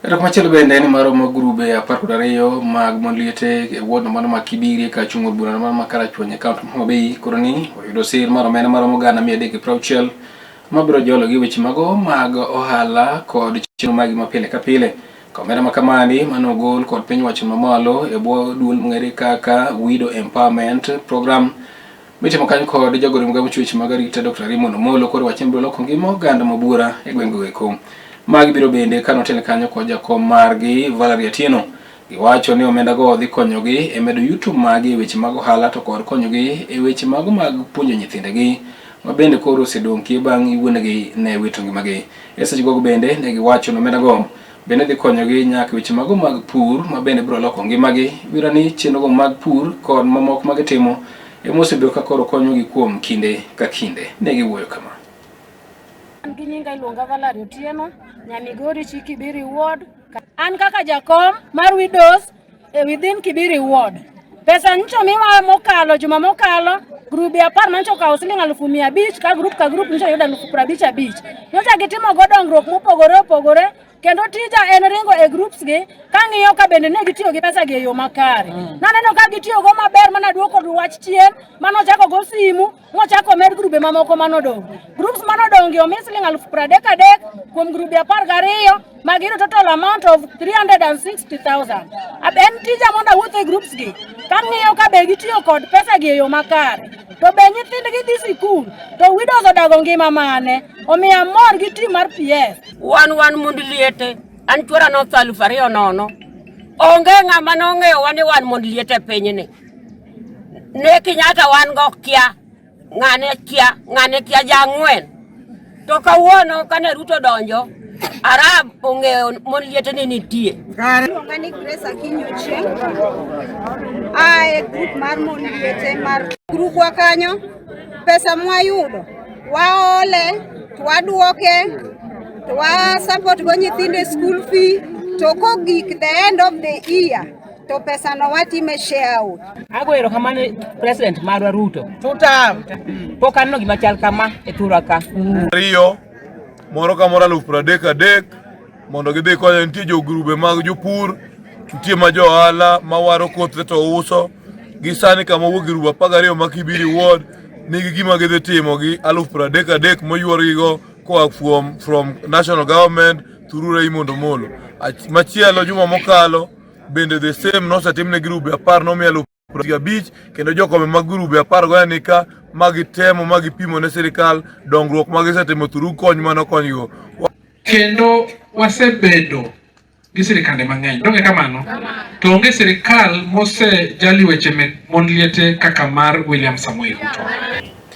Ero machielo bende en maromo grube 12 mag mond liete e ward mano ma Kibiri ka chung' od bura mano ma Karachuonyo e kaunti ma Homa Bay koro ni oyudo sir mar omenda maromo 360,000 mabiro jolo gi weche mago mag ohala kod chenro magi ma pile ka pile. Ka omenda ma kamani mane ogol kod piny owacho mamalo e bwo duol mong'ere kaka Widow Empowerment Program mitimo kanyo kod jagoro migao mochiwo weche mag arita Dr. Raymond Omolo koro wacho ni biro loko ngima oganda mabura e gwenge eko. Magi biro bende ka notel kanyo kod jakom margi Valerie Atieno. Giwacho ni omenda go dhi konyogi e medo yuto magi e weche mag ohala to kod konyogi e weche mago mag puonjo nyithindegi ma bende koro osedong' kie bang' wuonegi ne wito ngimagi. E seche gogo bende ne giwacho ni omenda go bende dhi konyogi nyaka weche mago mag pur ma bende biro loko ngimagi. Wira ni chenrogo mag pur kod mamoko ma gitimo ema osebedo ka koro konyogi kuom kinde ka kinde. Ne giwuoyo kama. An gi nyinga iluonga Valerie Otieno, Nyamigori chi Kibiri Ward. An kaka jakom mar Widows e within Kibiri Ward. Pesa nyicho miwa mokalo juma mokalo grube 10 mancho okawo siling 500,000 ka grup ka grup nyicho yudo 55,000. Nyocha gitimo go dongruok mopogore opogore kendo tija en ringo e groups gi kang'iyo ka bende ne gitiyo gi pesa gi e yo makare. Naneno ka gitiyo go maber mana duoko wach chien manochako go simu mochako med grube mamoko manodong'. Groups manodong' gi omi siling 33,000 kuom grube 12 magiyudo total amount of 360,000. En tija mondo awuoth e groups gi kang'iyo ka be gitiyo kod pesa gi e yo makare. To be nyithindgi dhi sikul to widows odago ngima mane? Omiyo amor gi team mar PS. Wan mond liete, an chuora notho 2000. Onge ng'ama nong'eyowa ni wan mond liete e pinyni. Ne Kenyatta wan go kia, ng'ane kia, ng'ane kia jang'wen. To kawuono kane Ruto donjo, Arab ong'eyo mond liete ni nitie. Iluonga ni Grace Akinyi Ochieng. Aa e group mar mond liete mar grupwa kanyo. Pesa mwayudo waole to waduoke to wa support go nyithindo e school fee to kogik the end of the year to pesa no watime share out. Ago erokamano President marwa Ruto. Pok aneno gima chal kama e thurwa ka. Ariyo moro ka moro 33,000 mondo gidhi konyo. Nitie jogrube mag jopur, nitie ma jo ohala mawaro kothe to uso. Gi sani kama owuok grube 12 ma Kibiri Ward nigi gima gidhi timo gi 33,000 moyuorgigo koa from national government through Raymond Omolo. Machielo juma mokalo bende the same nosetimne grube 10 nomi 55,000 kendo jokombe mag grube 10 go ni ka magitemo magipimo ne sirikal dongruok magisetimo through kony manokonygo. Kendo wasebedo gi sirikande mang'eny, donge kamano? To onge sirikal mosejali weche mek mond liete kaka mar William Samoei Ruto.